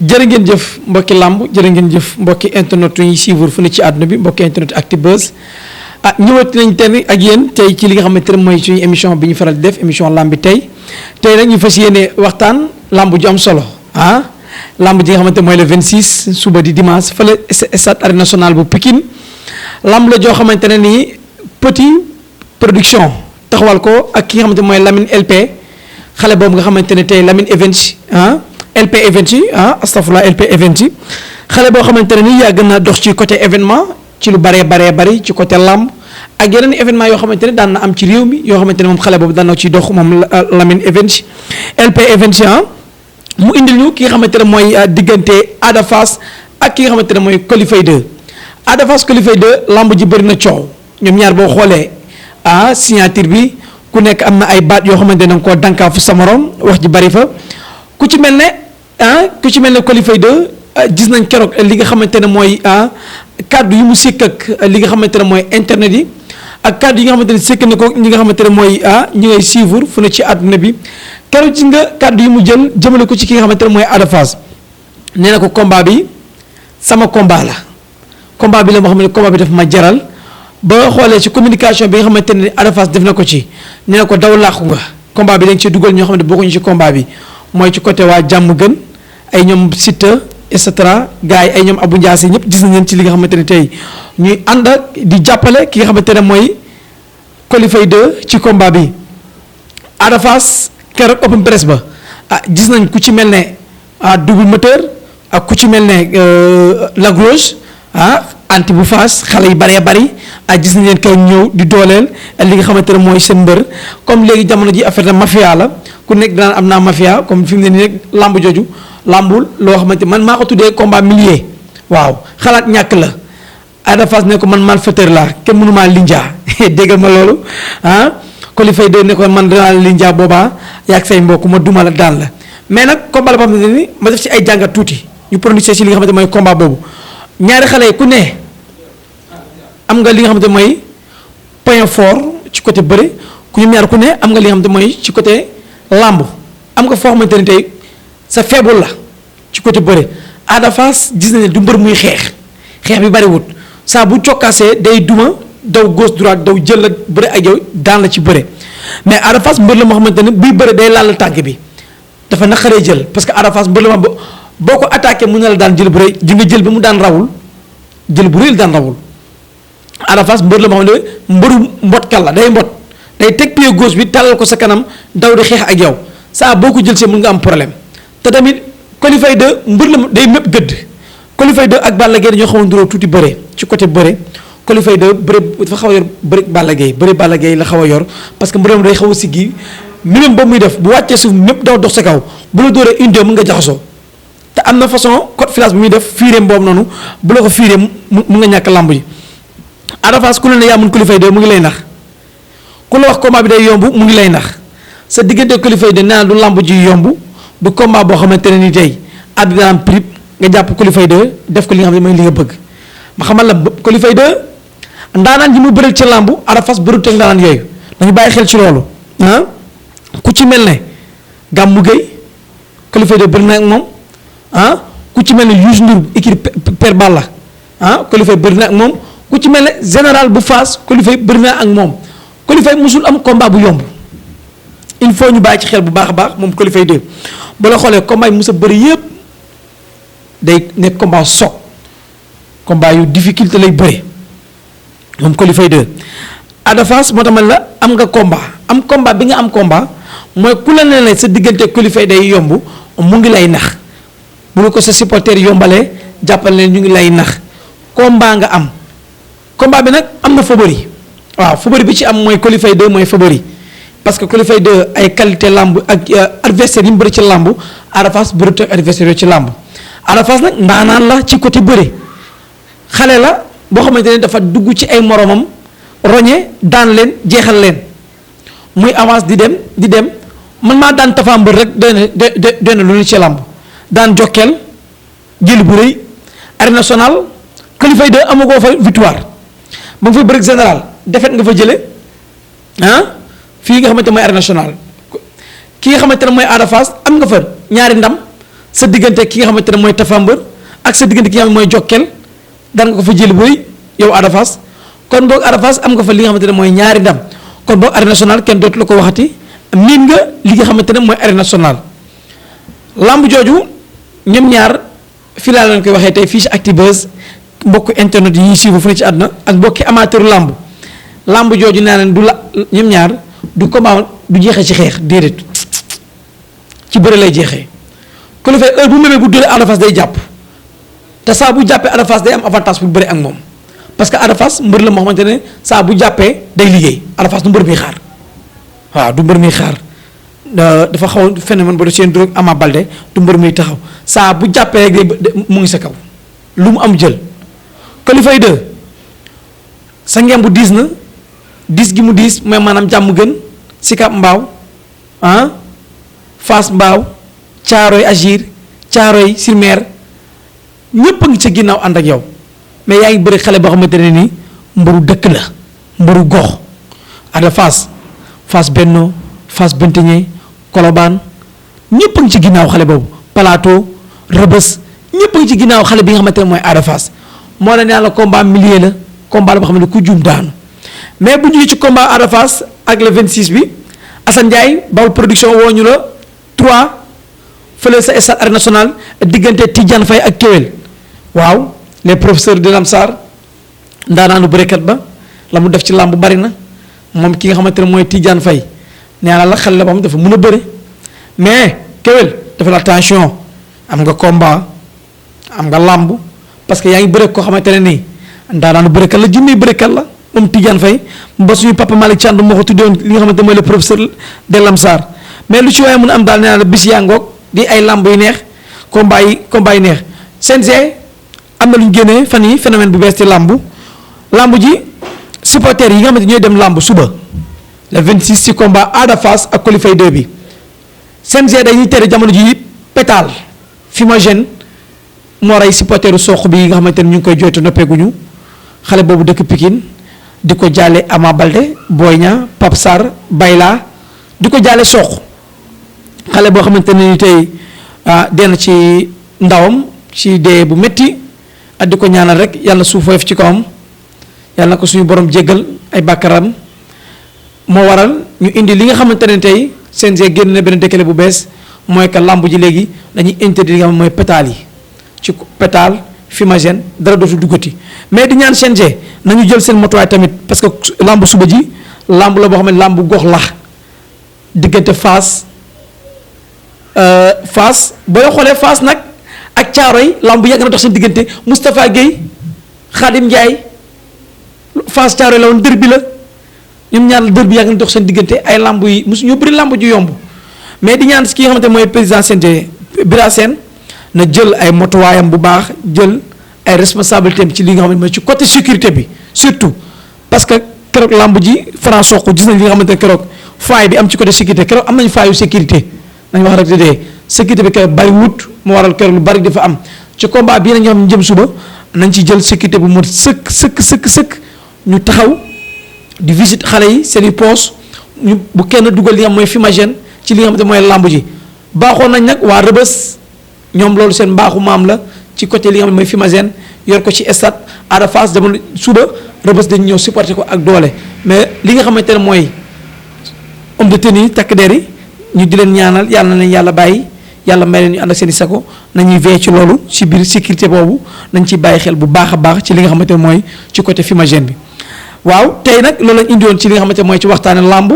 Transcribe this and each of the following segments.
jërë ngeen jëf mbokki làmb jërë ngeen jëf mbokki internet yi suivre fu ne ci àdduna bi mbokki internet Actubuzz ñëwati nañ tey ak yéen tey ci li nga xamante ne mooy suñu émission bi ñu faral di def émission làmb bi tey nag ñu fas yéene waxtaan làmb ju am solo làmb ji nga xamante mooy le 26 suba di dimanche fële stade Arène Nationale bu Pikine làmb la joo xamante ne nii Petit Production taxawal ko ak ki nga xamante mooy Lamine LP xale boobu nga xamante ne tey Lamine Events LP Events astafurlah LP Events xale boo xamante ne nii yàgg naa dox ci côté événement ci lu bari ci côté làmb ak yeneen événement yoo xamante ne daan na am ci réew mi yoo xamante ne moom xale boobu daan na ciy dox moom Lamine Events LP Events mu indil ñu ki nga xamante ne mooy diggante Ada Fass ak ki nga xamante ne mooy Coly Faye 2 Ada Fass Coly Faye 2 lamb ji bëri na coow ñoom ñaar boo xoolee signature bi ku nekk am na ay baat yoo xamante ne koo dankaafu sa morom wax ji bëri fa ku ci mel ne Coly Faye 2 gis nañ keroog li nga xamante ne mooy kaddu yi mu sikk ak li nga xamante ne mooy internet yi ak kaddu yi nga xamante ne sikk na ko ñi nga xamante ne mooy ñi ngay suivre fu ne ci àdduna bi keroog ci nga kaddu yi mu jël jëmale ko ci ki nga xamante ne mooy Ada Fass nee na ko combat bi sama combat la combat bi la moo xam ne combat bi daf ma jaral ba xoolee ci communication bi nga xamante ne Ada Fass def na ko ci nee na ko daw làqu nga combat bi dañ ci dugal ñoo xam ne bokkuñu ci combat bi mooy ci côté waa jàmm gën ay ñoom Siteu et cetera gars yi ay ñoom Abou Ndiassé ñëpp gis nañ leen ci li nga xamante ne tey ñuy ànd ak di jàppale ki nga xamante ne mooy Coly Faye 2 ci combat bi Ada Fass keroog open press ba gis nañ ku ci mel ne double moteur ak ku ci mel ne Lac Rose anti bu Fass xale yu bëree bëri gis nañ leen kay ñëw di dooleel li nga xamante ne mooy seen mbër comme léegi jamono ji affaire de mafia la ku nekk daan am naa mafia comme fi mu ne nii rek lamb jooju lambul loo xamante man maa ko tuddee combat millier waaw xalaat ñàkk la Ada Fass ne ko man malfaiteur laa kenn mënu maa linjaa déggal ma loolu Coly Faye 2 ne ko man danaa la linjaa boobaa yaag say mbokk ma duma la daan la mais nag combat la boo xamante ne ni ma def ci ay jàngat tuuti ñu prononcé ci li nga xamante mooy combat boobu ñaari xale yi ku ne am nga li nga xamante mooy point fort ci côté bëre ku ñu ñaar ku ne am nga li nga xamante mooy ci côté lamb am nga foo xamante ne tey sa faible la ci côté bëre Ada Fass gis nañ ne du mbër muy xeex bi bariwut saa bu cokkaasee day duma daw gauche droite daw jël la bëre ak yow daan la ci bëre mais Ada Fass mbër la moo xamante ne buy bëre day laal tànk bi dafa naqaree jël parce que Ada Fass mbër la ma boo ko attaqué mën na la daan jël bu rëy ji nga jël bi mu daan rawul jël bu rëy la daan rawul Ada Fass mbër la moo xam ne mbëru mbotkal la day mbot day teg pied gauche bi tàllal ko sa kanam daw di xeex ak yow saa boo ko jël see mën nga am problème te tamit Coly Faye 2 mbër la day mépp gëdd Coly Faye 2 ak Balla Gaye ñoo xaw a nduróo tuuti bëre ci côté bëre Coly Faye 2 bëre dafa xaw a yor bëre Balla Gaye la xaw a yor parce que mbërëm day xaw a siggi minimum ba muy def bu wàccee suuf mépp daw dox sa kaw bu la dóoree une mën nga jaxasoo te am na façon code filage bu muy def fiireem boobu noonu bu la ko fiiree mu nga ñàkk làmb ji Ada Fass ku ne yaa mun Coly Faye 2 mu ngi lay nax ku la wax combat bi day yomb mu ngi lay nax sa diggante Coly Faye 2 nee na du làmb ji yomb du combat boo xamante ne ni tey àddina daan prip nga jàpp Coly Faye 2 def ko li nga xam ne mooy li nga bëgg ma xamal la Coly Faye 2 ndaanaan ji mu bëri ci làmb Ada Fass bëru teg ndaanaan yooyu dañu bàyyi xel ci loolu ku ci mel ne Gamou Gueye Coly Faye 2 bëri na ak moom ku ci mel ne Youssou Ndour équipe Père Balla Coly Faye bëri na ak moom ku ci mel ne général bu Fass Coly Faye bëri na ak moom Coly Faye musul am combat bu yomb il faut ñu bàyyi ci xel bu baax a baax moom Coly Faye 2 ba la xoolee combat yi mos a bëri yëpp day nekk combat soog combat yu difficulté lay bëri moom Coly Faye 2 Ada Fass moo tax man la am nga combat bi nga am combat mooy ku la ne sa diggante Coly Faye day yomb mu ngi lay nax bu la ko sa supporter yombalee jàppal leen ñu ngi lay nax combat nga am combat bi nag am na favori waaw favori bi ci am mooy Coly Faye 2 mooy favori parce que Coly Faye 2 ay qualité lamb ak adversaire yi mu bëri ci lamb Ada Fass bëri ak adversaire yooyu ci lamb Ada Fass nag ndaanaan la ci côté bëri xale la boo xamante ne dafa dugg ci ay moromam roñe daan leen jeexal leen muy avance di dem man maa daan Tapha Mbeur rek doy na lu ne ci lamb daan Jokkel jël bu rëy Arène Nationale Coly Faye 2 amagoo fa victoire ba nga fa bëri général defet nga fa jële fii nga xamante mooy arène nationale ki nga xamante ne mooy Ada Fass am nga fa ñaari ndam sa diggante ki nga xamante ne mooy Tapha Mbeur ak sa diggante ki nga xam ne mooy Jokkel daan nga ko fa jëli buy yow Ada Fass kon boog Ada Fass am nga fa li nga xamante ne mooy ñaari ndam kon boog arène nationale kenn dootu la ko waxati miin nga li nga xamante ne mooy arène nationale lamb jooju ñoom ñaar fii laa leen koy waxee tey fii ci Actubuzz mbokku internet yi ñuy suivre fu ne ci àdduna ak mbokki amateur lamb jooju naa leen du la ñoom ñaar du combat du jeexee ci xeex déedéet ci bëre lay jeexee ku la fay heure bu mébee bu dóoree Ada Fass day jàpp te saa bu jàppee Ada Fass day am avantage pour bëre ak moom parce que Ada Fass mbër la moo xamante ne saa bu jàppee day liggéey Ada Fass du mbër muy xaar waaw du mbër muy xaar dafa xaw a phénomène ba da seen drogue Ama Baldé du mbër muy taxaw saa bu jàppee rek day mu ngi sa kaw lu mu am jël Colifay 2 sa ngem bu diis na diis gi mu diis mooy maanaam jàmm gën Sicap Mbao Fass Mbao Caaroy Agir Caaroy sur Mer ñëpp a ngi ca ginnaaw ànd ak yow mais yaa ngi bëri xale boo xamante ne nii mbëru dëkk la mbëru gox Ada Fass Fass Benno Fass Benteñe Colobane ñëpp a ngi ci ginnaaw xale boobu Plateau Rebeuss ñëpp a ngi ci ginnaaw xale bi nga xamante ne mooy Ada Fass moo la ne la combat milieu la combat la boo xam ne ku juum daanu mais bu ñu ci combat Ada Fass ak le 26 bi Assane Ndiaye Baol production woo ñu la 3 fële sa stade Arène Nationale diggante Tidiane Faye ak Kewel waaw les professeurs de Lamsar ndaanaanu bërekat ba la mu def ci làmb bari na moom ki nga xamante ne mooy Tidiane Faye nee naa la xel la ba xam dafa mën a bëre mais Kewel dafa la attention am nga combat am nga làmb parce que yaa ngi bëre koo xamante ne nii ndaanaanu bërekat la junniy bërekat la moom Tidiane Faye ba suñu papa Malick Thiandoum moo ko tuddewoon li nga xamante mooy le professeur de Lamsar mais lu ci waaye mën a am daal nee naa la bis yaa ngoog di ay làmb yu neex combat yi neex CNG am na lu ñu génnee fan yi phénomène bu bees ci làmb ji supporters yi nga xamante ñooy dem làmb suba le 26 ci combat Ada Fass ak Colifay 2 bi CNG dañuy tere jamono ji pétale fumigène moo rey supporteru soq bi nga xamante ne ñu ngi koy jooytu noppeeguñu xale boobu dëkk Pikine di ko jaale Ama Baldé Boy Niang Pape Sarr Bayla di ko jaale soq xale boo xamante ne ni tey den ci ndawam ci dee bu métti ak di ko ñaanal rek yàlla suuf woyof ci kawam yàlla na ko suñu borom jéggal ay bàkkaram moo waral ñu indi li nga xamante ne tey CNG génn na benn décret bu bees mooy que làmb ji léegi dañuy interdit li nga xam mooy pétale yi ci pétale fumigène dara dootu duggati mais di ñaan CNG nañu jël seen motuwaay tamit parce que làmb suba ji làmb la boo xam ne làmb gox la diggante Fass booy xoolee Fass nag ak Caaroy làmb yàgg na dox seen diggante Moustapha Guèye Khadim Ndiaye Fass Caaroy la woon dër bi la ñoom ñaar dër bi yàgg na dox seen diggante ay làmb yi mosu ñoo bëri làmb ju yomb mais di ñaan ki nga xamante mooy président CNG Bira Sène na jël ay motuwaayam bu baax jël ay responsabilités ci li nga xamante mooy ci côté sécurité bi surtout parce que keroog làmb ji France soq gis nañ li nga xamante ne keroog faay bi am ci côté sécurité keroog am nañu faayu sécurité nañ wax rek de sécurité bi keroog bari wut mu waral keroog lu bari dafa am ci combat bii nañu xam jëm suba nañ ci jël sécurité bu mot sëkk ñu taxaw di visite xale yi seen i poos ñu bu kenn dugal li nga xam mooy fumigène ci li nga xamante mooy làmb ji baaxoon nañ nag waa Rëbës ñoom loolu seen mbaaxu maam la ci côté li nga xam ne mooy fumigène yor ko ci stade Ada Fass jamono suba Rëbës dañu ñëw supporter ko ak doole mais li nga xamante ne mooy homme de tenue takk der yi ñu di leen ñaanal yàlla na leen yàlla bàyyi yàlla may leen ñu ànd ak seen i sago nañuy veillé ci loolu ci biir sécurité boobu nañ ciy bàyyi xel bu baax a baax ci li nga xamante ne mooy ci côté fumigène bi waaw tey nag loolu lañ indiwoon ci li nga xamante ne mooy ci waxtaane làmb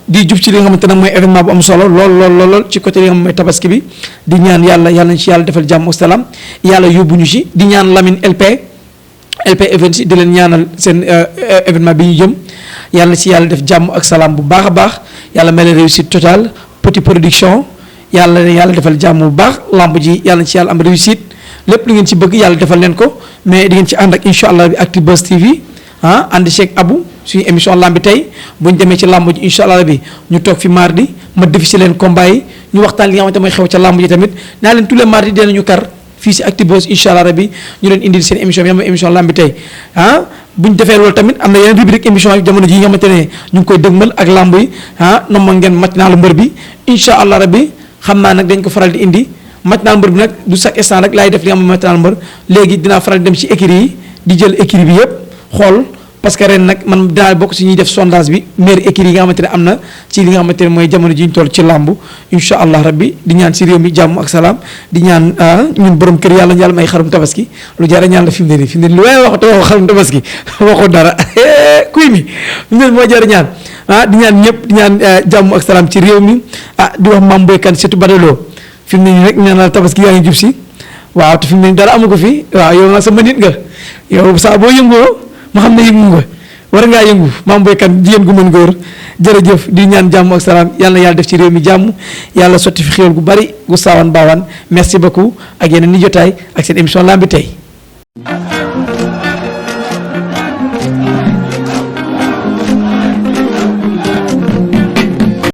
di jub ci li nga xamante ne mooy événement bu am solo lool ci côté li nga xam mooy tabaski bi di ñaan yàlla nañ ci yàlla defal jàmm ak salaam yàlla yóbbu ñu ci di ñaan Lamine LP Events di leen ñaanal seen événement bi ñu jëm yàlla na ci yàlla def jàmm ak salaam bu baax a baax yàlla mel ne réussite totale petit production yàlla defal jàmm bu baax lamb ji yàlla na ci yàlla am réussite lépp lu ngeen ci bëgg yàlla defal leen ko mais di ngeen ci ànd ak incha allah bi Actubuzz TV ànd ceeg Abou suñu émission lamb bi tey bu ñu demee ci lamb ji incha allah bi ñu toog fi mardi ma defi si leen combat yi ñu waxtaan li nga xamante mooy xew ca lamb ji tamit naa leen tous les mardi dinañu kar fii si Actubuzz incha allah rabi ñu leen indil seen émission bi am émission lambi tey bu ñu defee loolu tamit am na yeneen rubrique émission yi jamono ji nga xamante ne ñu ngi koy dëgmal ak lamb yi nomma ngeen matinaalu mbër bi incha allah rabi xam naa nag dañ ko faral di indi matinaalu mbër bi nag du chaque instant rek laay def li nga xam ne matinaalu mbër léegi dinaa faral di dem ci écurie yi di jël écurie bi yëpp xool parce que ren nag man dinaa bokk si ñuy def sondage bi maire écurie yi nga xamante ne am na ci li nga xamante ne mooy jamono ji ñu toll ci làmb incha allah rabbi di ñaan si réew mi jàmm ak salaam di ñaan ñun borom kër yàlla yàlla may xarum tabaski lu jar a ñaan la fi mu ne nii lu waaye wax te waxoo xarum tabaski waxoo dara kuy mi ñun moo jar a ñaan di ñaan ñëpp di ñaan jàmm ak salaam ci réew mi di wax Mame Boye Kane surtout Badaloo fi mu ne nii rek ñaanal tabaski yaa ngi jub si waaw te fi mu ne nii dara amu ko fi waaw yow nag sama nit nga yow saa boo yëngoo ma xam ne yëngu nga war ngaa yëngu Mame Boye Kane jigéen gu mën góor jërëjëf di ñaan jàmm ak salaam yàlla na yàlla def ci réew mi jàmm yàlla sotti fi xéwal gu bari gu saawan baawaan merci beaucoup ak yeneen ni jotaay ak seen émission lambi tey